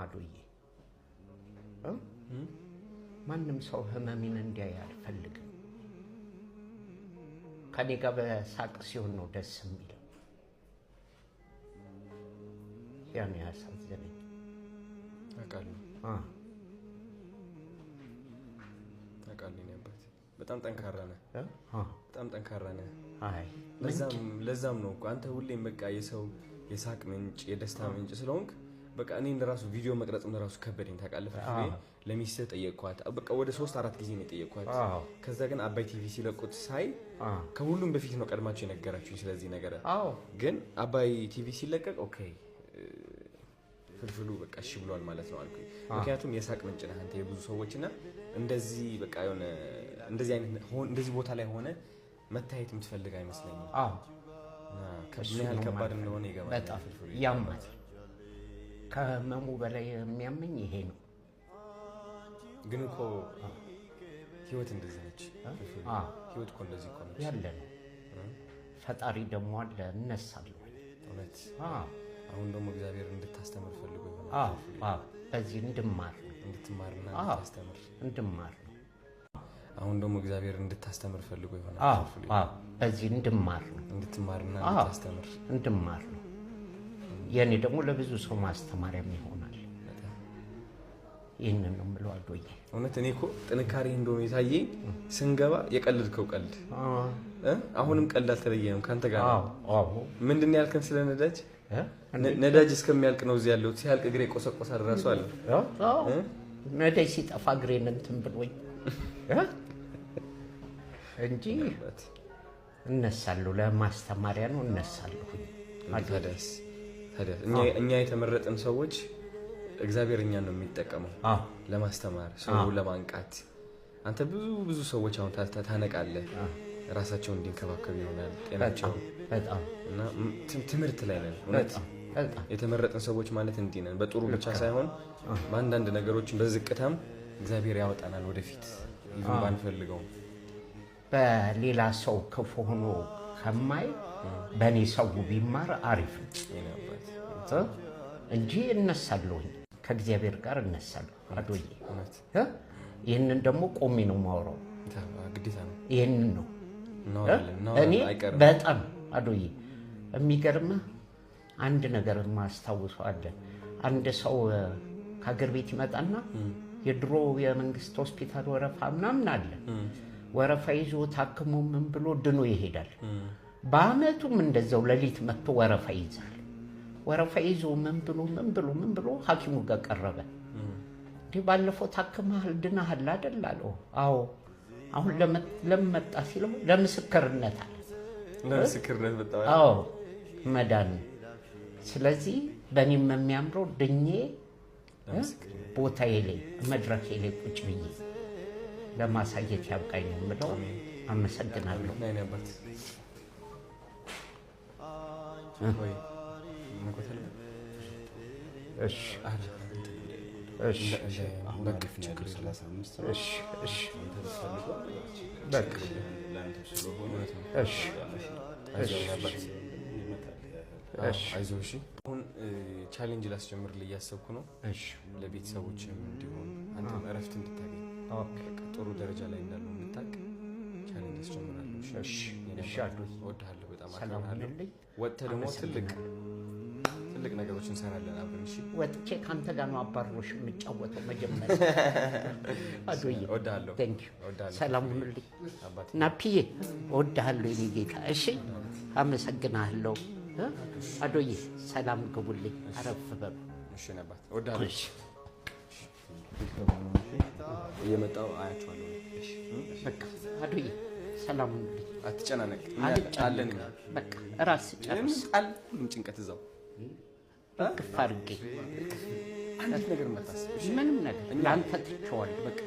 አዶዬ። ማንም ሰው ህመሜን እንዲያይ አልፈልግም። ከኔ ጋር በሳቅ ሲሆን ነው ደስ የሚለው። ያ ነው ያሳዘነኝ። አውቃለሁ አውቃለሁ። የእኔ አባት በጣም ጠንካራ ነህ። በጣም ጠንካራ ነህ። አይ ለዛም ነው እኮ አንተ ሁሌም በቃ የሰው የሳቅ ምንጭ የደስታ ምንጭ ስለሆንክ በቃ እኔን ለራሱ ቪዲዮ መቅረጽም ለራሱ ከበደኝ ታውቃለህ። ፍርፍሬ ለሚስትህ ጠየቅኳት። በቃ ወደ 3-4 ጊዜ ነው የጠየቅኳት። ከዛ ግን አባይ ቲቪ ሲለቁት ሳይ ከሁሉም በፊት ነው ቀድማችሁ የነገራችሁኝ ስለዚህ ነገር። ግን አባይ ቲቪ ሲለቀቅ okay ፍልፍሉ በቃ እሺ ብሏል ማለት ነው አልኩኝ። ምክንያቱም የሳቅ ምንጭ ነህ አንተ የብዙ ሰዎች እና እንደዚህ በቃ የሆነ እንደዚህ አይነት እንደዚህ ቦታ ላይ ሆነ መታየት የምትፈልግ አይመስለኝም። ምን ያህል ከባድ እንደሆነ ይገባል። በጣም ያማል። ከህመሙ በላይ የሚያመኝ ይሄ ነው። ግን እኮ ህይወት እንደዚህ ነች። ህይወት እኮ እንደዚህ እኮ ነች ያለ ነው። ፈጣሪ ደግሞ አለ፣ እነሳለሁ። እውነት። አሁን ደግሞ እግዚአብሔር እንድታስተምር ፈልጎ ይሆናል። በዚህ እንድማር ነው። እንድትማርና እንድታስተምር እንድማር ነው። አሁን ደግሞ እግዚአብሔር እንድታስተምር ፈልጎ ይሆናል። በዚህ እንድማር ነው። እንድትማርና እንድታስተምር እንድማር ነው። የኔ ደግሞ ለብዙ ሰው ማስተማሪያም ይሆናል። ይህንን ነው የምለው አዶዬ። እውነት እኔ እኮ ጥንካሬ እንደሆነ የታየኝ ስንገባ የቀለድከው ቀልድ አሁንም ቀልድ አልተለየንም ከአንተ ጋር ነው። ምንድን ነው ያልከን ስለ ነዳጅ? ነዳጅ እስከሚያልቅ ነው እዚህ ያለሁት፣ ሲያልቅ እግሬ ቆሰቆሳል እራሱ አለ። ነዳጅ ሲጠፋ እግሬን እንትን ብሎኝ እንጂ እነሳለሁ። ለማስተማሪያ ነው እነሳለሁኝ። ታዲያስ እኛ የተመረጥን ሰዎች እግዚአብሔር እኛን ነው የሚጠቀመው ለማስተማር፣ ሰው ለማንቃት። አንተ ብዙ ብዙ ሰዎች አሁን ታነቃለህ፣ ራሳቸውን እንዲንከባከቡ ይሆናል ጤናቸው በጣም እና ትምህርት ላይ ነን። እውነት የተመረጥን ሰዎች ማለት እንዲህ ነን። በጥሩ ብቻ ሳይሆን በአንዳንድ ነገሮችን በዝቅታም እግዚአብሔር ያወጣናል ወደፊት ይሁን ባንፈልገው። በሌላ ሰው ክፉ ሆኖ ከማይ በእኔ ሰው ቢማር አሪፍ ነው እንጂ እነሳለሁኝ፣ ከእግዚአብሔር ጋር እነሳለሁ አዶዬ። ይህንን ደግሞ ቆሜ ነው የማወራው፣ ግዴታ ነው። ይህንን ነው እኔ በጣም አዶዬ። የሚገርምህ አንድ ነገር ማስታውሰው አለ። አንድ ሰው ከሀገር ቤት ይመጣና የድሮ የመንግስት ሆስፒታል ወረፋ ምናምን አለ። ወረፋ ይዞ ታክሞ ምን ብሎ ድኖ ይሄዳል። በአመቱም እንደዛው ሌሊት መጥቶ ወረፋ ይይዛል። ወረፋ ይዞ ምን ብሎ ምን ብሎ ምን ብሎ ሐኪሙ ጋር ቀረበ። እንዲህ ባለፈው ታክመሃል ድናሃል አይደል አለው። አዎ። አሁን ለመጣ ሲለው ለምስክርነት አለ። ለምስክርነት መጣ። አዎ መዳን። ስለዚህ በእኔም የሚያምረው ድኜ ቦታዬ ላይ መድረኬ ላይ ቁጭ ብዬ ለማሳየት ያብቃኝ ነው የምለው። አመሰግናለሁ። እሺ እሺ አይዞህ። አሁን challenge ላስጀምርልህ እያሰብኩ ነው። ለቤተሰቦችም እንዲሆን አንተም እረፍት እንድታገኝ ጥሩ ደረጃ ላይ እንዳለው እንድታውቅ challenge አስጀምራለሁ። እወድሃለሁ፣ በጣም አከብርሃለሁ። ወጥተህ ደግሞ ትልቅ ትልቅ ነገሮች እንሰራለን አብረን። እሺ ወጥቼ ከአንተ ጋር ነው አባሮሽ የምጫወተው። መጀመሪያ አዶዬ እወድሃለሁ። Thank you። ሰላም ሁኑልኝ ናፒዬ፣ እወድሃለሁ የኔ ጌታ። እሺ አመሰግናለሁ አዶዬ። ሰላም ግቡልኝ፣ አረፍ በሉ። እሺ አባት እወድሃለሁ። እየመጣሁ አያቸዋለሁ። በቃ አዶዬ ሰላም ሁኑልኝ። አትጨናነቅ፣ አለን። በቃ እራስ ጨርስ። ሁሉም ጭንቀት እዛው ግፍ አድርጌ አንዲት ነገር እንዳታስብ። ምንም ነገር ለአንተ ትቼዋለሁ። በቃ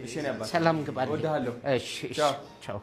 እሺ፣ እኔ አባት ሰላም ግባልኝ። እወድሃለሁ። እሺ፣ ቻው።